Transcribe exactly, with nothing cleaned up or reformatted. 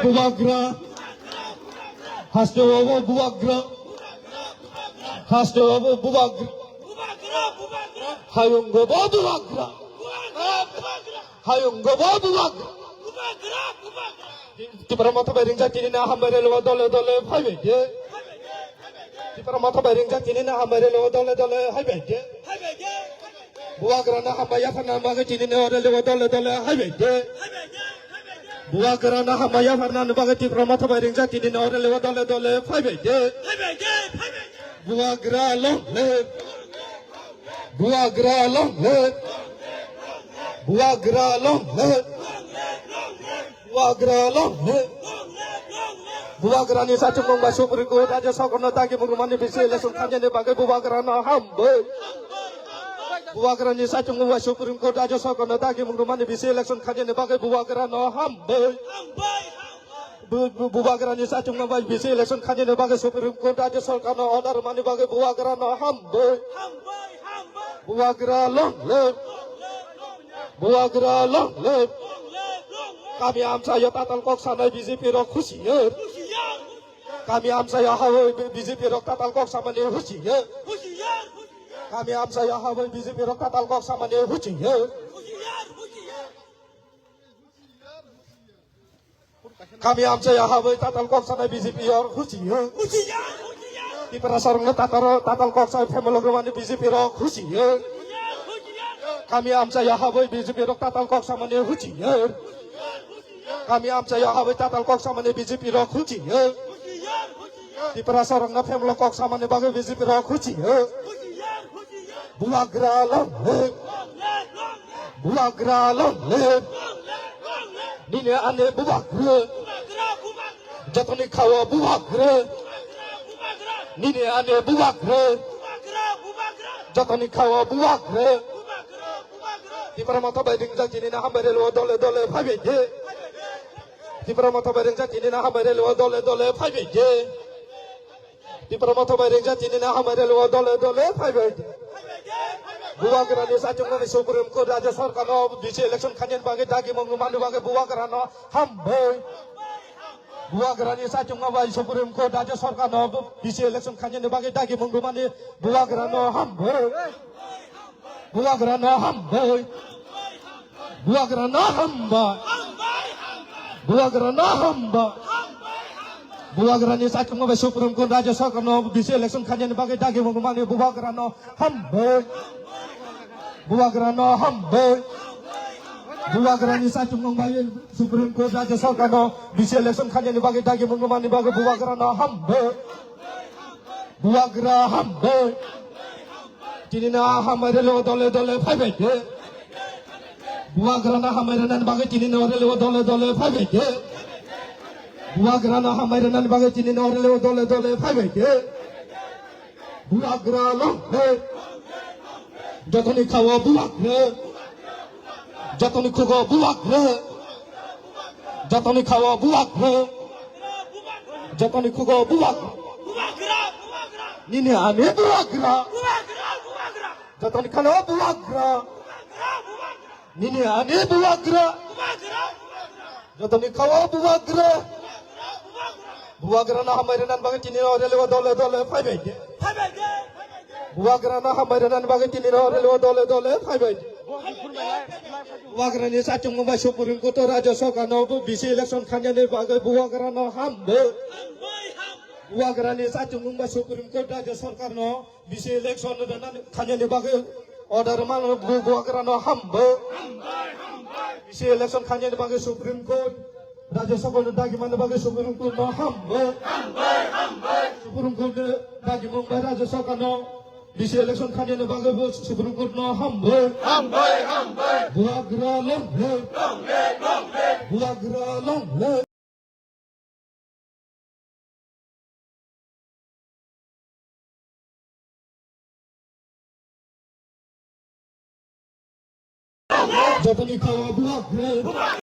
Bubagra. Hasteo bo bubagra. Hasteo bo bubagra. Hayungo bo bubagra. Hayungo bo bubagra. Tipra Motha bai ringjak tini no hambai relo dole dole phaibai de. Tipra Motha bai ringjak tini no hambai relo dole dole phaibai de. Bubagra no hambai yapharna bagwi tini no relo dole dole phaibai de. Bubagra no hambai yapharna bagwi Tipra Motha bai ringjak tini no relo dole dole phaibai de. Bubagra long live. Bubagra long live. Bubagra long live. Bubagra long live. Bubagra ni sachung nung bai Supreme Court Rajya Sarkar no dagi mung rwmani bisi election khainani bagwi Bubagra no hambai. Bubagra ni sachung nung bai Supreme Court Rajya Sarkar no dagi mung rwmani bisi election khainani bagwi Bubagra no hambai. Bu-, bu-, Bubagra ni sachung nung bai bisi election khainani bagwi Supreme Court Rajya Sarkar no order mani bagwi Bubagra no hambai. Bubagra long live. Bubagra long live. Kami amchaio tatal kok sanai B J P rok husiar. Kami amchaio hawi B J P rok tatal kok samani husiar. Kami amchaio hawi B J P rok tatal kok samani husiar. Kami amchaio hawi tatal kok sanai B J P rok husiar. Tiprasa rokno tatal, tatal kok sai phemalok rwmani B J P rok husiar. Kami amchaio hawi B J P rok tatal kok samani husiar. Kami amchaio hawi tatal kok samani B J P rok husiar. Tiprasa rokno phemalok kok samani bagwi B J P rok husiar. Bubagra long live. Bubagra long live. Nini ani Bubagra. Jotoni khao Bubagra. Nini ani Bubagra. Jotoni khao Bubagra. Tipra Motha bai ringjak tini no hambai relo dole dole phaibai de. Tipra Motha bai ringjak tini no hambai relo dole dole phaibai de. Tipra Motha bai ringjak tini no hambai relo dole dole phaibai de. Bubagra ni sachung nung bai Supreme Court Rajya Sarkar no bisi election khainani bagwi dagi mung rwmani bagwi Bubagra no hambai. Bubagra ni sachung nung bai Supreme Court Rajya Sarkar no bisi election khainani bagwi dagi mung rwmani Bubagra no hambai. Bubagra no hambai. Bubagra no hambai. Bubagra no hambai. Bubagra ni sachung nung bai Supreme Court Rajya Sarkar no bisi election khainani bagwi dagi mung rwmani Bubagra no hambai. Bubagra no hambai. Bubagra ni sachung nung bai Supreme Court Rajya Sarkar no bisi election khainani bagwi dagi mung rwmani bagwi Bubagra no hambai. Bubagra hambai. Tini no hambai relo dole dole phaibai de. Bubagra no hambai rwnani bagwi tini no relo dole dole phaibai de. Bubagra no hambai rwnani bagwi tini no relo dole dole phaibai de. Bubagra long live. Jotoni khao Bubagra. Jotoni khugo Bubagra. Jotoni khao Bubagra. Jotoni khugo Bubagra. Nini ani Bubagra. Jotoni khao Bubagra. Nini ani Bubagra. Jotoni khao Bubagra. Bubagra no hambai rwnani bagwi tini no relo dole dole phaibai de. Bubagra no hambai rwnani bagwi tini no relo dole dole phaibai de. Bubagra ni sachung nung bai Supreme Court Rajya Sarkar no bisi election khainani bagwi Bubagra no hambai. Bubagra ni sachung nung bai Supreme Court Rajya Sarkar no bisi election rwnani khainani bagwi order mano Bubagra no hambai. Bisi election khainani bagwi Supreme Court Rajya Sarkar no dagi mani bagwi Supreme Court no hambai. Supreme Court dagi mung bai Rajya Sarkar no bisi election khainani bagwi bo Supreme Court no hambai. Bubagra long live. Bubagra long live. Jotoni khao Bubagra.